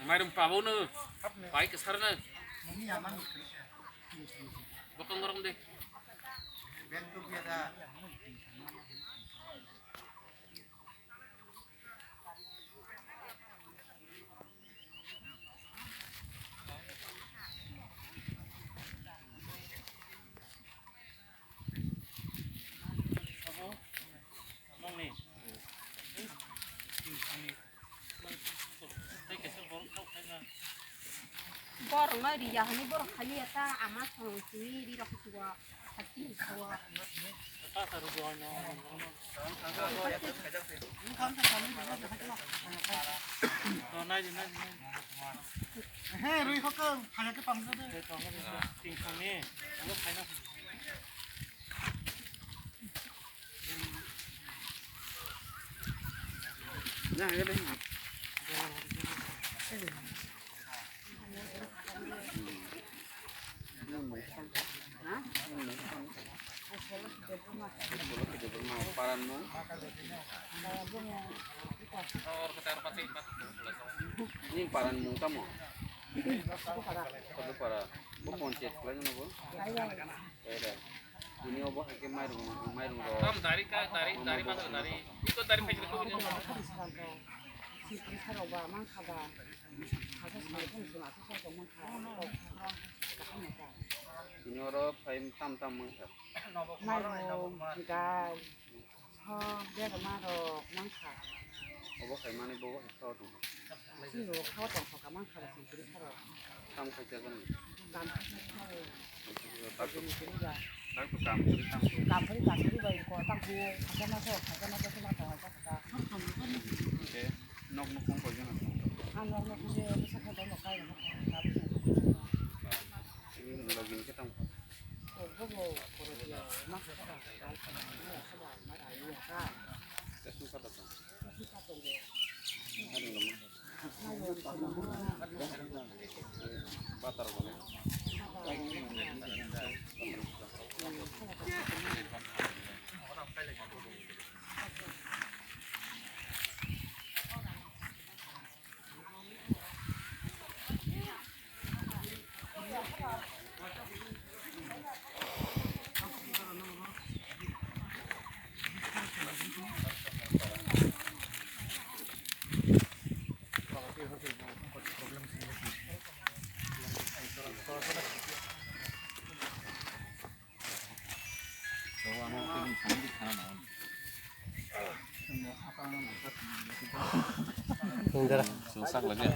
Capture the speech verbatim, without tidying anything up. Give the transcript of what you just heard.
Mairum pabo no, pai kesar no. Bokong gorong de. Borok no ri ya hwnwi borok khali ya ta ama song simi ri rok suwa hati suwa. He rwi hokon phaya ke pamsa de. Paranmung. Ni paranmung tamo? Kodupara. Bo ponchayat khlai no bo? Kaira. Ini obo hai khe mairung, mairung rok. Tam dari ka, dari, dari mana dari? Iko dari phaikri ko. Sipri sarok ba mang kha ba. Hasa sari ko sima sa sa mang kha. Ini oro phai tam tam mang kha. Mairung, gal, so, bega ma rok mang kha. Obo hai mani bo hai kha tong. Chini bo kha tong kha mang kha ba sipri sarok. Tam khai chagan. Tam khai chagan. Takto kam kori, takto. Kam kori, kam kori bai ko, tang khe, khaja ma so, khaja ma so, ma tong, khaja khaja. Ke, nok nok kong koi jana. Ah, nok nok kong je, sa kha dong kai, kai. Ini login ke tang. Oh, bo, bo, koro dia, ma khaja, kai, kai, kai, sa ba, ma da, iya, ka. Ke su kata tang. Su kata tang. Ada nama. Sungsak lagi.